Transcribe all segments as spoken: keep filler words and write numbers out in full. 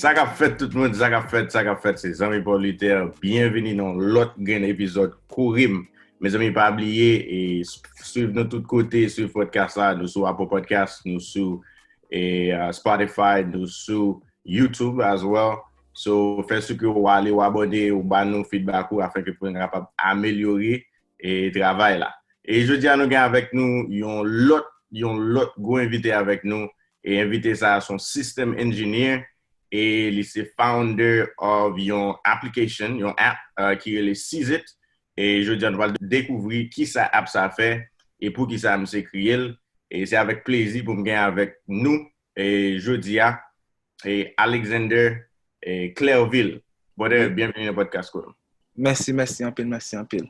Sa k ap fèt tout moun, sa k ap fèt, sa k ap fèt, se zanmi Paul Luther. Byenvini nan lòt grenn epizòd Kouri m. Mezanmi, pa bliye e swiv nou tout kote, swiv podcast la, nou sou Apple Podcast, nou sou e, uh, Spotify, nou sou YouTube as well. So, fè si ke w ale, w abòne, w ba nou feedback ou afin ke pou n kapab amelyore e travay la. E jodi a nou gen avèk nou yon lòt yon lòt gwo envite avèk nou. E envite sa a se yon system engineer e li se founder of yon application, yon app uh, ki rele Sizit. E jodi a nou pral dekouvri kisa app sa fè e poukisa misye kreye l. E se avèk plezi pou m gen avèk nou e jodi a e Alexander e Clerville. Brother, byenvini nan podcast Kouri m. Mèsi, mèsi anpil, mèsi anpil.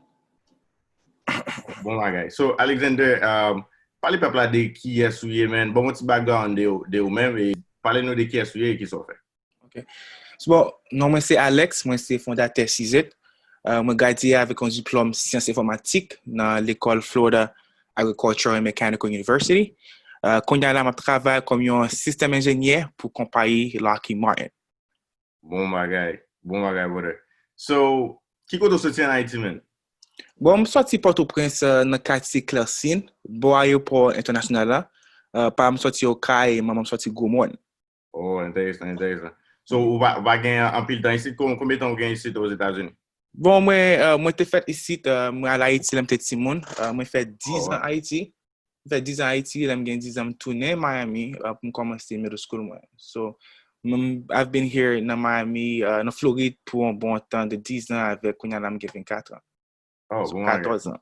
Bon bagay. So, Alexander, um, pale pèp la de kiyès ou ye, man. Ban m yon ti background de, de ou menm e pale nou de kiyès ou ye e kisa w fè. Ok. So, bon, non mwen se Alex, mwen se fondatè Sizit. Uh, mwen gradye avèk yon diplòm syans enfòmatik nan lekòl Florida Agricultural and Mechanical University. Uh, kounye a la, m ap travay kòm yon sistèm enjenyè pou konpayi Lockheed Martin. Bon bagay. Bon bagay, brother. So, ki kote w soti ann Ayiti, man? Bon, m soti Pòtoprens uh, nan katye Klèsin, bò ayewopò entènasyonal la. Uh, papa m soti Okay e manman m soti Gwomòn. Oh, enteresan, enteresan. So, ou pa, ou pa gen anpil tan isit? Kon, konbyen tan ou gen isit Ozetazini? Bon, mwen, uh, mwen te fèt isit, uh, mwen al Ayiti lè m te timoun. Uh, mwen fè diz an Ayiti. Mwen fè diz an Ayiti, lè m gen diz an, m tounen Miami uh, pou m kòmanse middle school mwen. So, m, I've been here nan Miami, uh, nan Florid pou yon bon tan de diz an avèk kounye a la m gen vennkat an. Oh, bon bagay. Katòz an.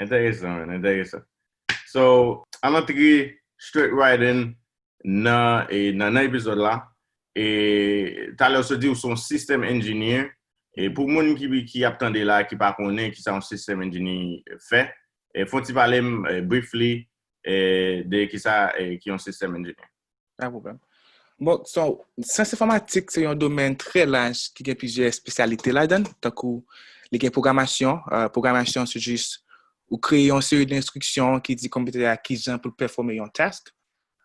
Enteresan, man, enteresan. So, ann antre straight right in nan, e, nan, nan epizòd la. E talè w sot di w se yon system engineer. E pou moun ki, ki ap tande la, ki pa konnen kisa yon system engineer fè, e fè w ti pale m, e, briefly, e, de kisa, e, ki yon system engineer. Pa pwoblèm. Bon, so, syans enfòmatik se yon domèn trè laj ki gen plizyè espesyalite ladan l, tankou li gen pwogramasyon. Uh, pwogramasyon se jis ou kreye yon seri de enstriksyon ki di konpitè a kijan pou l pèfòme yon task.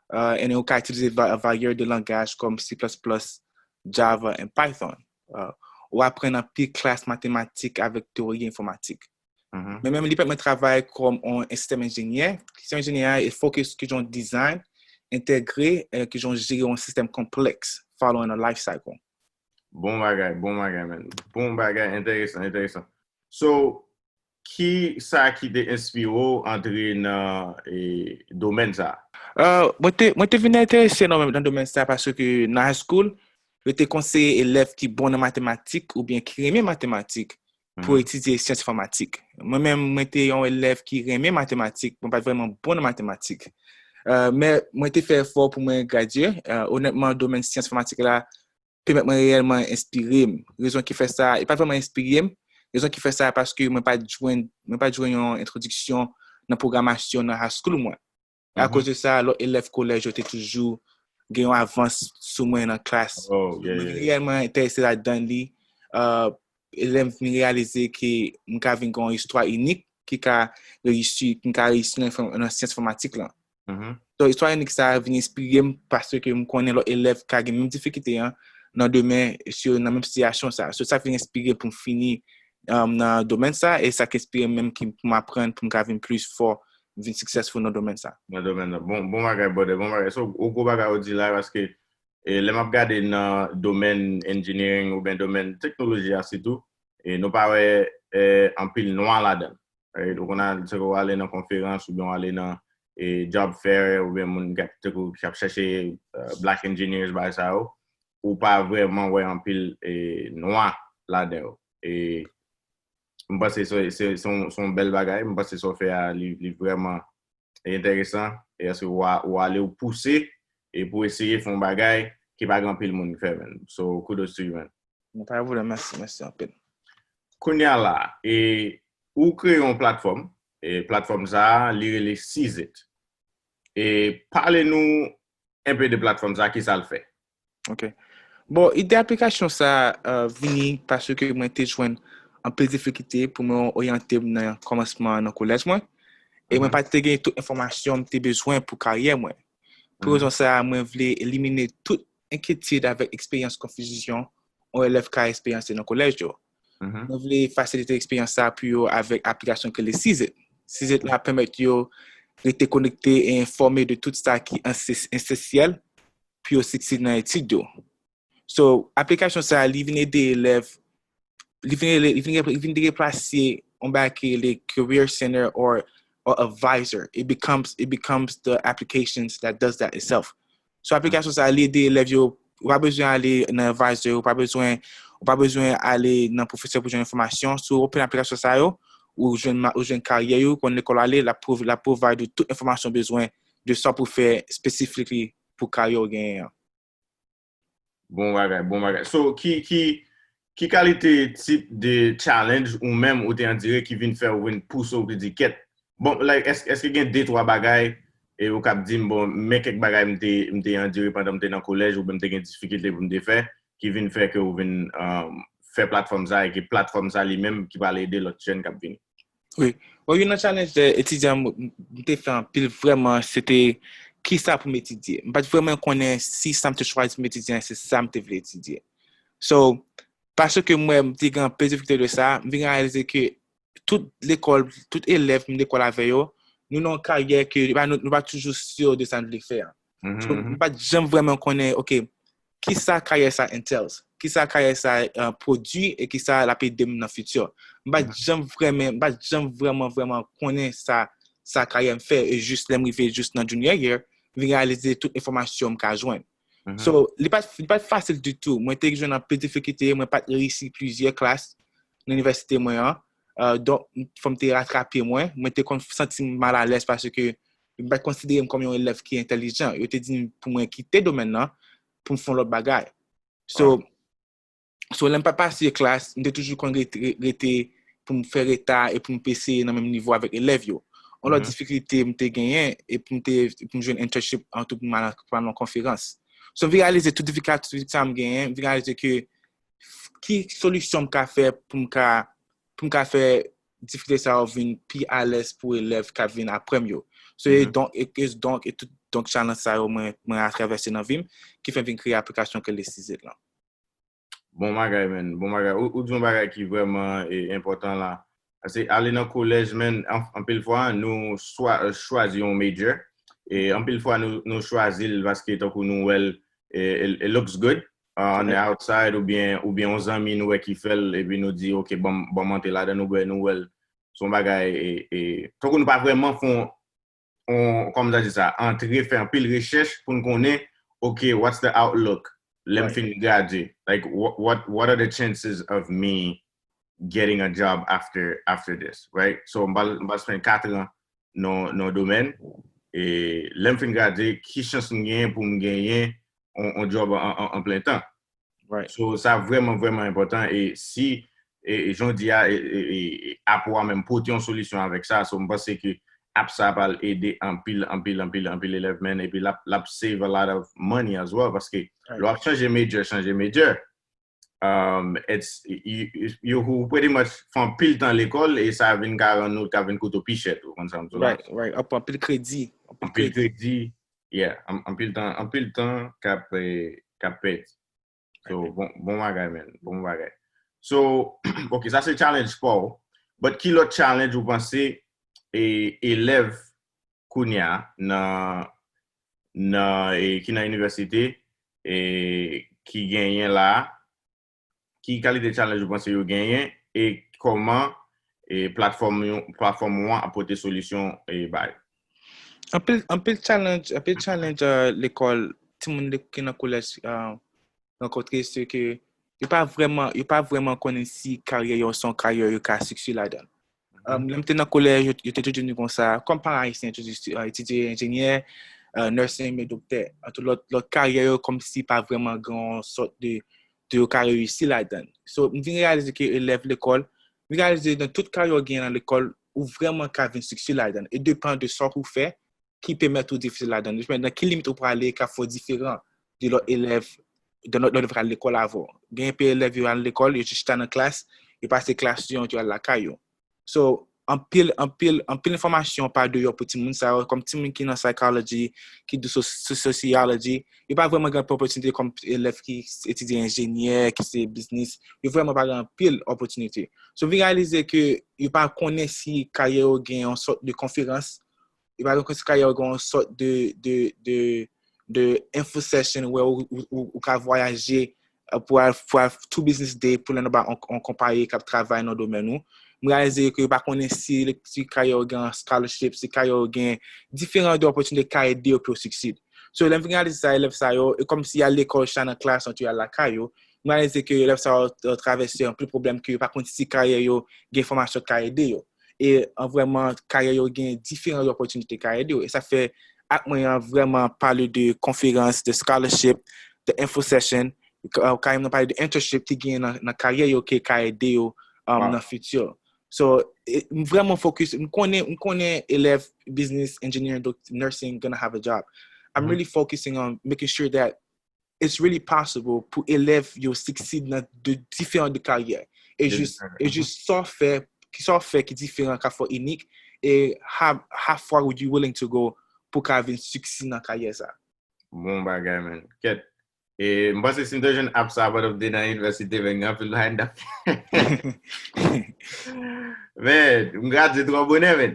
Uh, and ou ka itilize va, varyè de langaj kòm C plus plus, Java and Python. Uh, ou aprann anpil klas matematik avèk teyori enfòmatik. Men menm li pèmèt mwen travay kòm yon sistèm enjenyè. Sistèm enjenyè a e fokis ki jan w design, entegre, e ki jan w jere yon sistèm konplèks following a life cycle. Bon bagay, bon bagay, man. Bon bagay, enteresan, enteresan. So, ki sa ki te enspire w antre nan e, domèn sa a? Uh, mwen te, mwen te vin enterese nan, nan domèn sa a paske nan high school, yo te konseye elèv ki bon nan matematik oubyen ki renmen matematik pou etidye syans enfòmatik. Mwen menm, mwen te yon elèv ki renmen matematik, mwen pa t vrèman bon nan matematik. Uh, men mwen te fè efò pou mwen gradye. Uh, onètman, domèn syans enfòmatik la pèmèt mwen reyèlman enspire m. Rezon ki fè sa, e pa t vrèman enspire m, rezon ki fè sa paske mwen pa t jwenn, mwen pa t jwenn yon entwodiksyon nan pwogramasyon nan high school mwen. Akoz de sa, lòt elèv kolèj yo te toujou gen yon avans sou mwen nan klas. Mwen vin reyèlman enterese ladan li. Uh, lè m vin reyalize ke m ka vin gen yon istwa inik ki ka reyisi, ki ka reyisi nan, nan syans enfòmatik lan. So, istwa inik sa a vin enspire m paske m konnen lòt elèv ka gen menm difikilte an nan demen, si yo nan menm sitiyasyon sa a. So, sa vin enspire m pou m fini um, nan domèn sa a, e sa k enspire m menm ki pou m aprann, pou m ka vin plis fò, vin successful nan domèn sa a. Nan domèn nan. Bon, bon bagay, brother, bon bagay. So, yon gwo bagay ou di la, paske e, lè m ap gade nan domèn engineering oubyen domèn teknoloji a sitou, e, nou pa wè e, anpil nwa ladan l. Right? Ou konn al, se ke w ale nan konferans oubyen w ale nan e, job fair oubyen moun k ap, tankou, k ap chèche uh, black engineers, bagay sa yo, ou pa vrèman wè anpil e, nwa ladan yo. E m panse se, se, se, yon, se yon bèl bagay. M panse sa w fè a, li, li vrèman enteresan. E èske w, w ale w pouse e pou eseye fè yon bagay ki pa gen anpil moun ki fè, man. So, kudos to you, man. Mwen pa vle, mèsi, mèsi anpil. Kounye a la, e, ou kreye yon platfòm, e platfòm sa a, li rele Sizit. E pale nou enpe de platfòm sa a, kisa l fè? Ok. Bon, ide aplikasyon sa a uh, vini paske mwen te jwenn anpil difikilte pou mwen oryante m nan kòmansman nan kolèj mwen. E mwen pa te gen tout enfòmasyon m te bezwen pou karyè mwen. Pou rezon sa a, mwen vle elimine tout enkyetid avèk eksperyans konfizyon yon elèv ka eksperyanse nan kolèj yo. Nou vle fasilite eksperyans sa pou yo avèk aplikasyon ki rele Seezit. Seezit la pèmèt yo rete konekte e enfòme de tout sa ki ense- esansyèl pou yo siksid nan etid yo. So, aplikasyon sa a, li vin ede elèv, li vin, li vin, li vin replase yon bagay ki rele Career Center or, or Advisor. It becomes, it becomes the applications that does that itself. So, aplikasyon sa a, li ede elèv yo, ou pa bezwen ale nan advisor, ou pa bezwen, ou pa bezwen ale nan pwofesè pou jwenn enfòmasyon. Si w open aplikasyon sa yo, ou jwenn, ma- ou jwenn karyè yo, konn lekòl ale, l ap prov- l ap provide tout enfòmasyon w bezwen de sa pou fè specifically pou karyè w genyen an. Bon bagay, bon bagay. So, ki, ki, ki kalite tip de challenge ou menm ou te andire ki vin fè ou vin pouse w pou di kèt? Bon, like, èske, èske gen de twa bagay e ou kab di m, bon, men kèk bagay m te, m te andire pandan m te nan kolèj oubyen m te gen difikilte pou m te fè, ki vin fè ke ou vin um, fè platfòm sa e ke platfòm sa li menm ki pral ede lòt jèn k ap vini? Wi. Bon, youn nan challenge de etidyan m m te fè anpil vrèman, se te kisa pou m etidye. M pa t vrèman konnen si sa m te chwazi pou m etidye an, se sa m te vle etidye. So, paske mwen, m te gen anpil difikilte de sa, m vin reyalize ke tout lekòl, tout elèv m lekòl avè yo, nou nan yon karyè ke nou pa, nou pa toujou si de sa nou vle fè an. So, m pa t janm vrèman konnen, ok, kisa karyè sa entails, kisa karyè sa uh, pwodui e kisa l ap ede m nan fiti. M pa t janm vrèman, m pa t janm vrèman, vrèman konnen sa, sa karyè m fè e jis lè m rive jis nan junior year, m vin reyalize tout enfòmasyon m ka jwenn. So, li pa, li pa t fasil ditou. Mwen te jwenn anpil difikilte, mwen pa t reyisi plizyè klas nan inivèsite mwen an. Uh, donk, fò m te ratrape mwen. Mwen te konn santi m malalèz paske m pa t konsidere m kòm yon elèv ki entèlijan. Yo te di m pou mwen kite domèn nan pou m fè yon lòt bagay. So, so lè m pa pase klas, m te toujou konn rete, rete pou m fè reta e pou m eseye nan menm nivo avèk elèv yo. Yon lòt difikilte m te genyen e pou m te pou m jwenn internship an tou pou m al nan konferans. So, m vin reyalize tout difikilte sa m genyen, m vin reyalize ke ki solisyon m ka fè pou m ka pou m ka fè difikilte sa yo vin pi alèz pou elèv k ap vin apre m yo. So, e donk, e, e donk, e tout donk challenge sa yo mwen, mwen atravèse nan vi m, ki fè m vin kreye aplikasyon ke le Seezit lan. Bon bagay, man. Bon bagay. Ou, ou di yon bagay ki vrèman e, enpòtan la. Paske ale nan kolèj, man, an- anpil fwa, nou swa, chwazi yon major. E anpil fwa, nou, nou chwazi l paske tankou nou wè l, e, it, it looks good uh, on the outside, oubyen, oubyen yon zanmi nou wè ki fè l, epi nou di, ok, bon, bon, m antre ladan, nou wè, nou wè l. Se yon bagay, e, e, tankou nou pa vrèman fè yon, kòman sa di sa, antre fè anpil rechèch pou n konnen, ok, what's the outlook lè m fin gradye? Like, what, what, what are the chances of me getting a job after, after this, right? So, m pral, m pral spend kat an nan, nan domèn, e lè m fin gradye, ki chans m genyen pou m genyen on, on job an, an, an plen tan? So, sa vrèman, vrèman enpòtan. E si, e, e jan w di a, e, e, e, e app ou a menm pote yon solisyon avèk sa, so, m panse ke app sa pral ede anpil, anpil, anpil, anpil elèv, man, epi l ap, l ap save a lot of money as well, paske lè w ap chanje major, chanje major, um, it's, you, you, you pretty much fè anpil tan lekòl e sa vin ka rann ou, ka vin koute w pi chè tou, ou konn sa m di w la? Right, right. Ap pran anpil kredi. Ap pran Anpil kredi. kredi, yeah, an- anpil tan, anpil tan k ap, eh, k ap pèdi. So, bon, bon bagay, man, bon bagay. So, ok, sa se challenge pa w. But ki lòt challenge ou panse e, elèv kounye a nan, nan, e, ki nan inivèsite e ki genyen la a? Ki kalite challenge ou panse yo genyen e kòman e platfòm yo, platfòm ou an ap pote solisyon e ba yo? Anpil, anpil challenge, anpil challenge uh, lekòl, timoun le- ki nan kolèj uh, rankontre, se ke yo pa vrèman, yo pa vrèman konnen si karyè yo se yon karyè yo ka sikse ladan. Um, lè m te nan kolèj, yo, yo te toujou di m konsa, kòm paran ayisyen, yo toujou di, uh, etidye enjenyè, uh, nursing, men doktè. Antou lòt, lòt karyè yo, kòmsi pa vrèman gen yon sòt de, de yo ka reyisi ladan. So, m vin reyalize ke elèv lekòl, m vin reyalize nan tout karyè w genyen nan lekòl, ou vrèman ka vin sikse ladan. E depan de sa w fè, ki pèmèt ou difisil ladan. Nan ki limit ou prale, ka fè w diferan de lòt elèv, de lòt, lòt elèv k al lekòl avè w. Gen pe elèv yo al lekòl, yo chita nan klas, yo pase klas yo, yo al lakay yo. So, anpil, anpil, anpil enfòmasyon pa deyò pou timoun sa yo, kòm timoun ki nan psychology, ki de so-, so-, sociology, yo pa vrèman gen opòtinite kòm elèv ki etidye enjenyè, ki se biznis, yo vrèman pa gen anpil opòtinite. So, vin reyalize ke yo pa konnen si karyè yo gen yon sòt de konferans, yo pa konnen si karyè yo gen yon sòt de, de, de, de info session wè ou, ou, ou, ou ka vwayaje, euh, pou al, pou al two business day pou lè nan ba yon, yon konpayi k ap travay nan domèn ou. M reyalize ke yo pa konnen si, si karyè yo gen scholarship, si karyè yo gen diferan de opòtinite ka ede yo pou yo succeed. So, lè m vin reyalize sa, elèv sa yo, e kòm si y al lekòl, chita nan klas, antre y al lakay yo, m reyalize ke elèv sa yo, yo travèse anpil pwoblèm ke yo pa konn si karyè yo gen fòmasyon ka ede yo. E an vrèman, karyè yo gen diferan opòtinite ka ede yo. E sa fè ak mwen an vrèman pale de konferans, de scholarship, de info session, ka, ka menm pale de internship ki gen nan, nan karyè yo ke ka ede yo, um, nan fiti. So, e, m vrèman focus, m konnen, m konnen elèv business, engineering, doc-, nursing gonna have a job. I'm really focusing on making sure that it's really possible pou elèv yo succeed nan de diferan de karyè. E jis, e jis sa w fè, ki sa w fè ki diferan, ka fè w inik, e how, how far would you willing to go pou ka vin succeed nan karyè sa? Bon bagay, man. Kèt. E m panse si m te jwenn app sa pandan m te nan inivèsite, men gen anpil bagay m t ap fè. Men, m gradye twò bonè, men.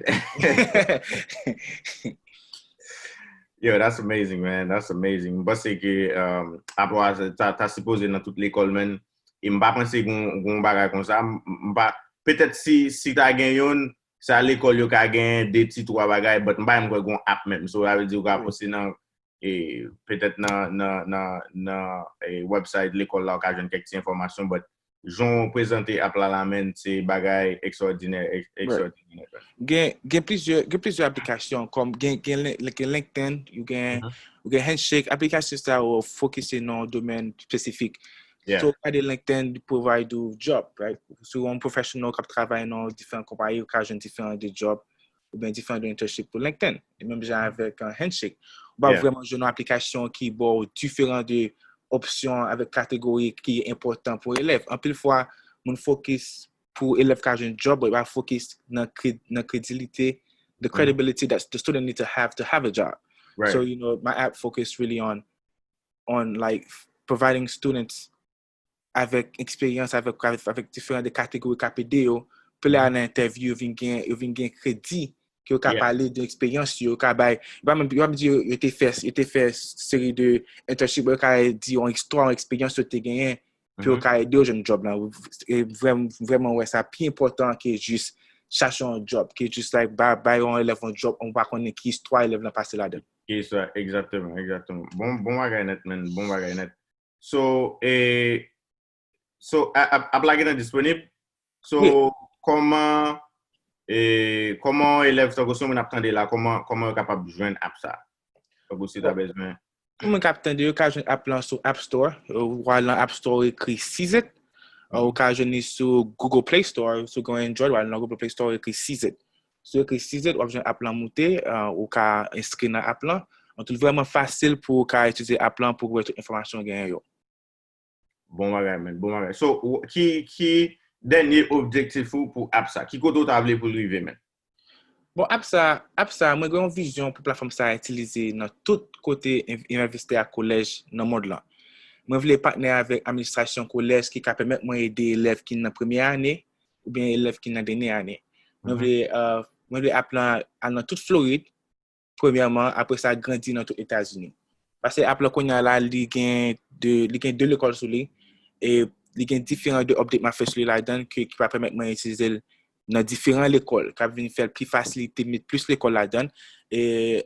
Yo, that's amazing, man. That's amazing. M panse ke, um, app sa ta, ta sipoze nan tout lekòl, man. E m pa panse gon, gon bagay konsa. M, m pa, petèt si, si ta gen youn, sa lekòl yo ka gen de ti twa bagay, but m pa menm kwè gon app menm. So, sa vle di ou ka poste nan, e, petèt nan, nan, nan, nan, e, website lekòl la, ou ka jwenn kèk ti enfòmasyon, but jan w prezante app la la, man, se bagay ekstwòdinè, ek-, ekstwòdinè. Gen, gen plizyè, gen plizyè aplikasyon, kòm gen, gen Lin-, gen LinkedIn, ou gen, ou gen Handshake, aplikasyon sa yo fokise nan yon domèn espesifik. So, gade LinkedIn, li provide ou job, right? Si w yon professional k ap travay nan diferan konpayi, ou ka jwenn diferan de job, oubyen diferan de internship pou LinkedIn. E menm jan avèk, uh, Handshake. Ou pa vrèman jwenn yon aplikasyon ki ba w diferan de opsyon avèk kategori ki enpòtan pou elèv. Anpil fwa, moun fokis pou elèv ka jwenn job, but yo pa fokis nan kre-, nan kredilite, the credibility that the student need to have to have a job. So, you know, my app focus really on, on, like, providing students avèk eksperyans, avèk, avèk, avèk diferan de kategori k ap ede yo, pou lè al nan entèvyou, yo vin gen, yo vin gen kredi, ke yo ka pale de eksperyans yo, yo ka bay, yo pa menm, yo pa menm di yo, yo te fè, yo te fè seri de internship, yo ka di yon istwa, yon eksperyans yo te genyen, pou yo ka ede yo jwenn job la. E vrèm-, vrèman wè sa pi enpòtan ke jis chache yon job, ke jis, like, ba, bay yon elèv yon job, ou pa konnen ki istwa elèv lan pase ladan. Ki istwa, egzakteman, egzakteman. Bon, bon bagay nèt, man, bon bagay nèt. So, e, so, a, a, app la gentan disponib? So, kòman, e, kòman elèv tankou si yon moun ap tande la, kòman, kòman yo kapab jwenn app sa? Tankou si ta bezwen. Pou moun k ap tande, yo ka jwenn app lan sou App Store. Ou al nan App Store, ou ekri Seez It. Ou ka jwenn li sou Google Play Store, si w gen Android, ou al nan Google Play Store, ou ekri Seez It. Si w ekri Seez It, w ap jwenn app lan moute, uh, ou ka enskri nan app lan. Donk, li vrèman fasil pou w ka itilize app lan pou w wè tout enfòmasyon w genyen yo. Bon bagay, man, bon bagay. So, w-, ki, ki dènye objektif ou pou app sa? Ki kote w ta vle pou l rive, man? Bon, app sa, app sa, mwen gen yon vizyon pou platfòm sa itilize nan tout kote en-, inivèsite ak kolèj nan mond lan. Mwen vle patnè avèk administrasyon kolèj ki ka pèmèt mwen ede elèv ki nan premyè ane oubyen elèv ki nan dènye ane. Mwen vle, uh, mwen vle app lan al nan tout Florid, premyèman, apre sa grandi nan tout Etazini. Paske app lan kounye a la, li gen de, li gen de lekòl sou li, e li gen diferan de update m ap fè sou li ladan, ki, ki va pèmèt mwen itilize l nan diferan lekòl, k ap vin fè l pi fasilite met plis lekòl ladan, e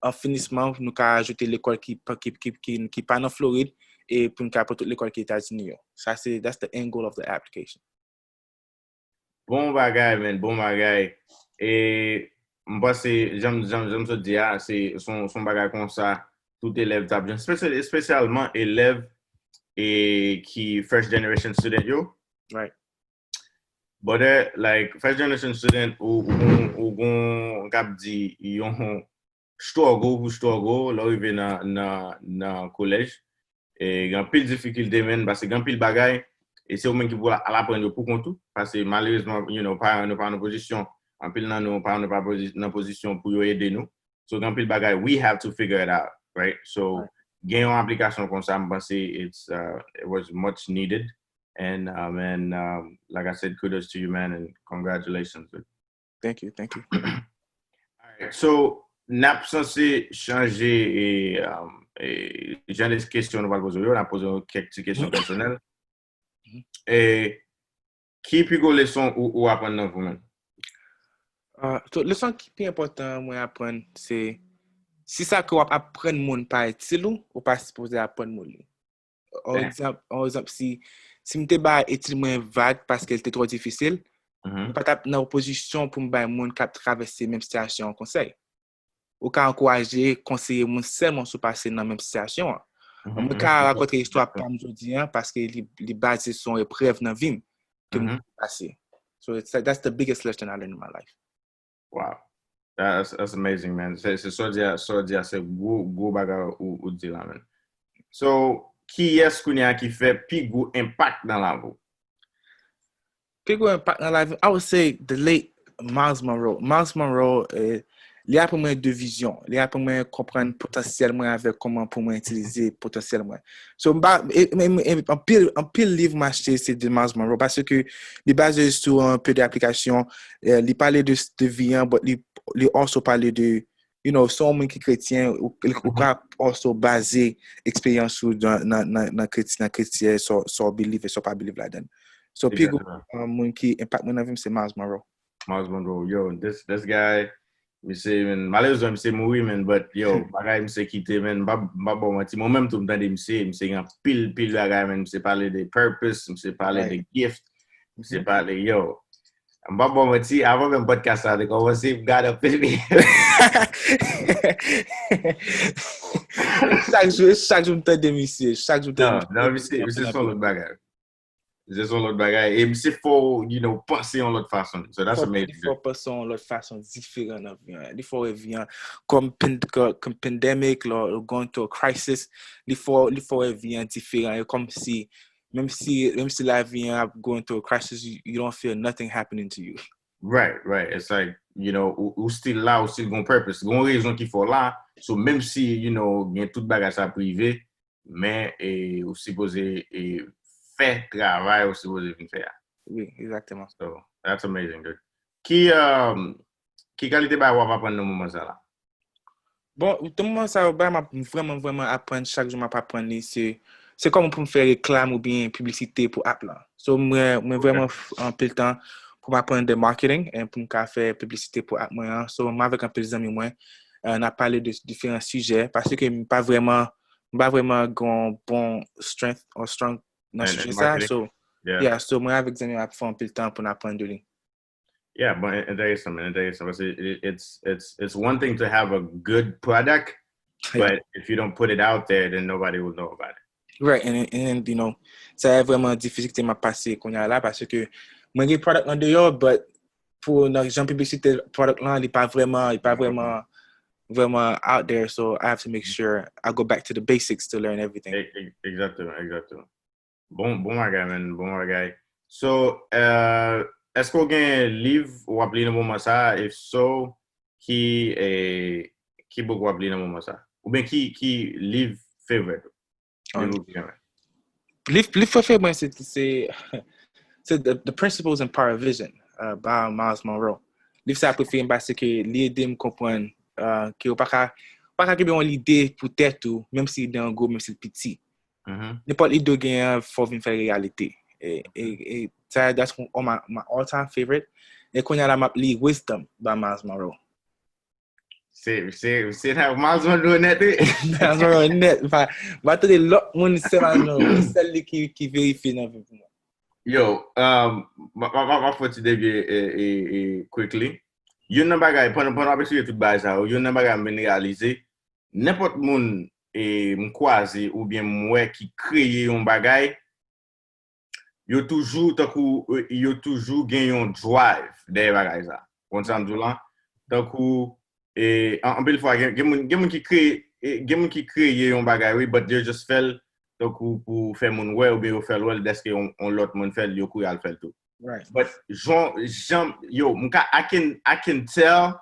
an finisman, nou ka ajoute lekòl ki pa, ki, ki, ki, ki pa nan Florid, e pou n ka pran tout lekòl ki Etazini yo. Sa se, that's the end goal of the application. Bon bagay, man, bon bagay. E m panse, jan, jan, jan m sot di a, se, se yon, se yon bagay konsa, tout elèv t ap jwenn, espesyal-, espesyalman elèv e ki first generation student yo. Right. Brother, like, first generation student, ou, ou, ou gon, k ap di, yon struggle pou struggle, lè w rive nan, nan, nan kolèj. E gen anpil difikilte, man, paske gen anpil bagay, e se ou menm ki pou al aprann yo pou kont ou, paske malerezman, you know, paran nou pa nan pozisyon Anpil nan nou pa, nou pa pozi- nan pozisyon pou yo ede nou. So, gen anpil bagay, we have to figure it out, right? So, gen yon aplikasyon konsa, m panse it's, uh, it was much needed. And, um, and, um, like I said, kudos to you, man, and congratulations. Thank you, thank you. Alright, so, n ap sanse chanje e, um, e jan de kesyon nou pral poze yo, n ap poze yo kèk ti kesyon pèsonèl. E ki pi gwo leson ou, ou aprann nan vi w, man? Uh, so, leson ki pi enpòtan mwen aprann, se si sa ke w ap aprann moun pa itil ou, ou pa sipoze aprann moun li. An egzanp, an egzanp, si, si m te ba etid mwen vag paske l te twò difisil, m pa t ap nan pozisyon pou m bay moun k ap travèse menm sitiyasyon an konsèy. Ou ka ankouraje, konseye moun sèlman si w pase nan menm sitiyasyon an. Mwen ka rakonte istwa pa m jodi an paske li, li baze sou yon eprèv nan vi m ke m pase. So it's, that's the biggest lesson I learned in my life. Wow. That's, that's amazing, man. Se, se sa w di a, sa w di a, se gwo, gwo bagay ou, ou di la, man. So, kiyès kounye a ki fè pi gwo enpak nan lavi w? Pi gwo enpak nan lavi m, I would say the late Myles Munroe. Myles Munroe, eh, li aprann mwen de vizyon. Li aprann mwen konprann potansyèl mwen avèk kòman pou mwen itilize potansyèl mwen. So, m pa, e, e, e, anpil, anpil liv m achte se de Myles Munroe paske li baze sou anpe de aplikasyon, eh, li pale de, de vi an, but li, li also pale de, you know, si w moun ki kretyen, ou, ou ka also baze eksperyans ou nan, nan, nan, nan kretyen, nan kretyen, sa, sa w believe e sa w pa believe ladan. So, pi gwo, uh, moun ki enpak mwen nan vi m se Myles Munroe. Myles Munroe, yo, this, this guy, misye, man, malerezman, misye mouri, man, but, yo, bagay misye kite, man, m pa, m pa ba w manti, mwen menm tou, m tande misye, misye gen pil, pil bagay, man, misye pale de purpose, misye pale de gift, misye pale, yo, m pa ba w manti, avan menm podcast la te kòmanse, m gade anpil. Chak jou, chak jou m tande misye, chak jou m tande misye. Non, non, misye, misye se yon lòt bagay. Se yon lòt bagay. E misye fè w, you know, panse yon lòt fason. So that's amazing. Li fè w panse yon lòt fason diferan nan vi an. Li fè w wè vi an kòm, kòm pandemic, lò, going through a crisis. Li fè w, li fè w wè vi an diferan. E kòm si, menm si, menm si lavi an ap going through a crisis, you, you don't feel nothing happening to you. Right, right. It's like, you know, ou, ou still la, ou still gon purpose. Gon rezon ki fè w la. So, menm si, you know, gen tout bagay sa prive, men e, ou sipoze e, fè travay ou sipoze vin fè a. Wi, egzakteman. So, that's amazing, dude. Ki, um, ki kalite bagay w ap aprann nan moman sa la? Bon, nan moman sa yo, bagay m ap vrèman, vrèman aprann, chak jou m ap aprann li, se, se kòman pou m fè reklam oubyen piblisite pou app lan. So, mwen, mwen vrèman anpil tan pou m aprann de marketing e pou m ka fè piblisite pou app mwen an. So, mwen avèk anpil zanmi mwen, uh, n ap pale de diferan sijè, paske m pa vrèman, m pa vrèman gen yon bon strength or strong nan sijè sa. So, yeah, so mwen avèk zanmi m ap fè anpil tan pou n aprann de li. Yeah, bon, enteresan, man, enteresan. Paske it's, it's, it's one thing to have a good product, but if you don't put it out there, then nobody will know about it. Right, and, and, you know, sa vrèman difikilte m ap pase kounye a la, paske mwen gen product an deyò, but pou nan jan piblisite product lan, li pa vrèman, li pa vrèman, vrèman out there, so I have to make sure I go back to the basics to learn everything. Egzakteman, egzakteman. Bon, bon bagay, man, bon bagay. So, uh, èske w gen liv w ap li nan moman sa a? If so, ki, eh, ki book w ap li nan moman sa a? Oubyen ki, ki liv favorite? Liv, liv prefere mwen se, se, se the, the Principles and Power of Vision, uh, by Myles Munroe. Liv sa prefere m paske li ede m konprann, uh, ke ou pa ka, ou pa ka kenbe yon lide pou tèt ou, menm si lide an gwo, menm si l piti. Nenpòt lide ou genyen an, fò w vin fè l reyalite. E, e, e sa, that's one of my, my all time favorite. E kounye a la, m ap li Wisdom by Myles Munroe. Se, se, se nan Myles Munroe nèt, wi. Myles Munroe nèt. M pa, m pa tande lòt moun, se Myles Munroe. Se sèl li ki, ki verifye nan vi pou mwen. Yo, um, m ap fè ti devye e, e, e, quickly. Youn nan bagay, pandan, pandan w ap eksplike tout bagay sa yo, youn nan bagay m vin reyalize, nenpòt moun e, m kwaze oubyen m wè ki kreye yon bagay, yo toujou, tankou, e, yo toujou gen yon drive dèyè bagay sa. Ou konn sa m di w la? Tankou, e, an, anpil fwa, gen, gen moun, gen moun ki kreye, e, gen moun ki kreye yon bagay, wi, but they just fè l, tankou pou fè moun wè, oubyen yo fè l wè l, dèske yon, yon lòt moun fè l, yo kouri al fè l tou. But jan, jan, yo, m ka, I can, I can tell,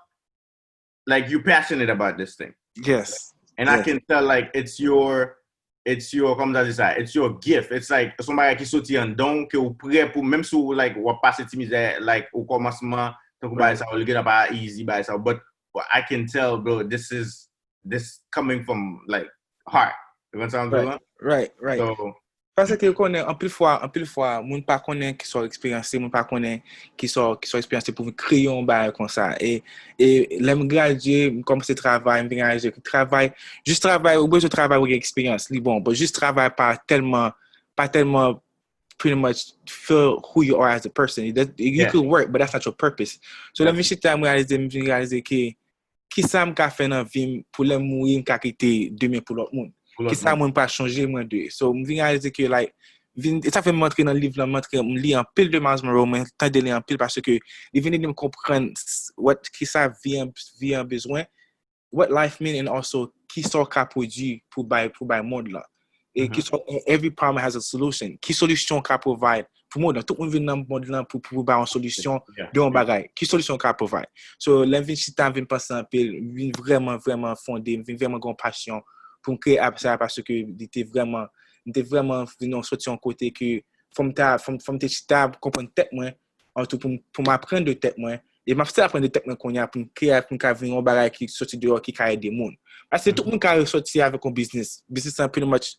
like, you passionate about this thing. Yes. And I can tell, like, it's your, it's your, kòman ta di sa, it's your gift. It's like, se yon bagay ki soti anndan w, ke ou prè pou, menm si ou, like, w ap pase ti mizè, like, o kòmansman, tankou bagay sa, ou li gen pa easy, bagay sa, but, but I can tell, bro, this is, this coming from, like, heart. You know what I'm saying? Right, right. So, paske ou konnen, anpil fwa, anpil fwa, moun pa konnen kisa w eksperyanse, moun pa konnen kisa, kisa w eksperyanse pou vin kreye yon bagay konsa. E, e lè m gradye, m kòmanse travay, m vin reyalize ke travay, jis travay, ou bezwen travay pou gen eksperyans, li bon. But jis travay pa tèlman, pa tèlman pretty much fill who you are as a person. It does, you could work, but that's not your purpose. So, lè m vin chita, m reyalize, m vin reyalize ke kisa m ka fè nan vi m pou lè m mouri, m ka kite demen pou lòt moun. Kisa moun pa chonje mwen de. So, m vin reyalize ke, like, vin, e sa fè m antre nan liv lan, m antre, m li anpil de Myles Munroe, mwen tande li anpil paske li vin ede m konprann what, kisa vi an, vi an bezwen, what life mean, and also kisa w ka pwodui pou bay, pou bay mond lan. E ki sòt, every problem has a solution. Ki solisyon w ka provide pou mond lan? Tout moun vin nan mond lan pou, pou bay yon solisyon de yon bagay. Ki solisyon w ka provide? So, lè m vin chita, m vin panse anpil, m vin vrèman, vrèman fonde, m vin vrèman gen yon pasyon pou m kreye app sa paske li te vrèman, m te vrèman vin yon, soti yon kote ke fò m ta, fò m, fò m te chita, konprann tèt mwen, antou pou m, pou m aprann de tèt mwen. E m ap still aprann de tèt mwen kounye a pou m kreye, pou m ka vin yon bagay ki soti deyò ki ka ede moun. Paske tout moun ka soti avèk yon biznis. Biznis lan pretty much,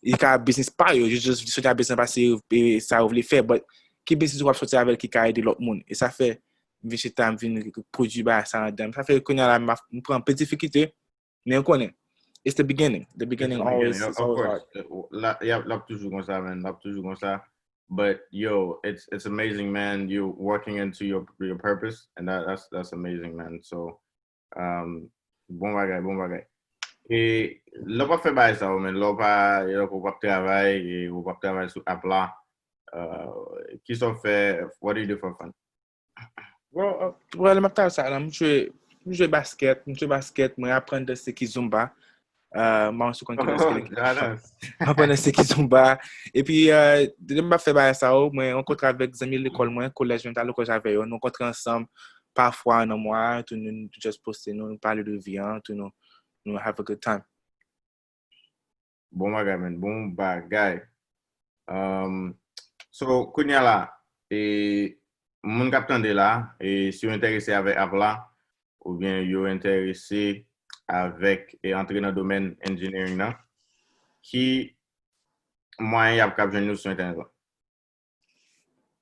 li ka biznis pa yo. Yo just soti a biznis paske e sa yo vle fè. But ki biznis w ap soti avè l ki ka ede lòt moun? E sa fè m vin chita, m vin pwodui bagay sa anndan m. Sa fè kounye a la, m ap, m pran anpil difikilte, men ou konnen, it's the beginning. The beginning always, it's always hard. L ap, l ap toujou konsa, man. L ap toujou konsa. But yo, it's, it's amazing, man. You working into your, your purpose, and that, that's, that's amazing, man. So, um, bon bagay, bon bagay. E lè w pa fè bagay sa yo, man, lè w pa, lè w pa travay, e w pa travay sou app la, uh, kisa w fè, what do you do for fun? Well, uh, well, lè m ap travay sa la, m jwe, m jwe basket, m jwe basket, mwen aprann danse kizomba. Uh, mwen sou konn ki danse. Mwen aprann danse kizomba. Epi, uh, lè m ap fè bagay sa yo, mwen rankontre avèk zanmi lekòl mwen, kolèj mwen, ta lekòl avè yo. Nou rankontre ansanm pafwa nan mwa, tou nou, nou just poste, nou, nou pale de vi an, tou nou, nou have a good time. Bon bagay, man. Bon bagay. Um, so, kounye a la, e, moun k ap tande la, e, si yo enterese avèk app la, oubyen yo enterese avèk, e, antre nan domèn engineering nan, ki mwayen y ap kab jwenn nou sou entènèt la?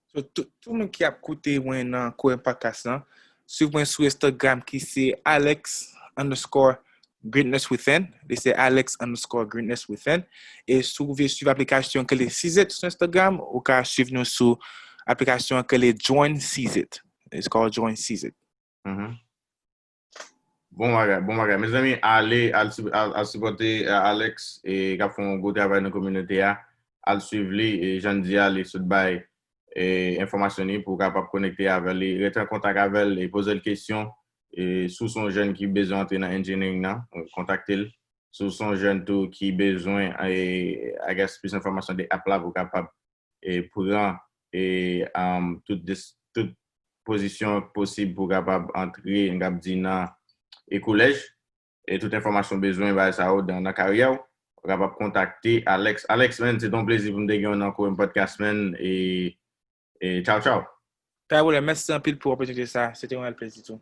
So, tout, tout moun ki ap koute mwen nan Koren Podcast lan, swiv mwen sou Instagram ki se Alex underscore greatness within. Li se Alex underscore greatness within. E si w vle swiv aplikasyon ki rele Seezit sou Instagram, ou ka swiv nou sou aplikasyon ki rele Join Seezit. It's called Join Seezit. Bon bagay, bon bagay. Mezanmi, ale, al, al, al sipòte, uh, Alex, e k ap fè yon gwo travay nan kominote a. Al swiv li, e jan n di a, li sot bay, e, enfòmasyon li pou w kapab konekte avè li. Rete an kontak avè l, e poze l kesyon. E si w se yon jèn ki bezwen antre nan engineering nan, kontakte l. Si w se yon jèn tou ki bezwen, e, I guess, plis enfòmasyon de app la pou w kapab e pran, e, um, tout, tout pozisyon posib pou kapab antre, n ap di, nan, e, kolèj, e tout enfòmasyon bezwen, bagay sa yo, nan, nan karyè w, ou kapab kontakte Alex. Alex, man, se te yon plezi pou m te gen w nan Koren Podcast, man, e, e tchaw, tchaw. Pa gen pwoblèm, mèsi anpil pou opòtinite sa, se te yon rèl plezi tou.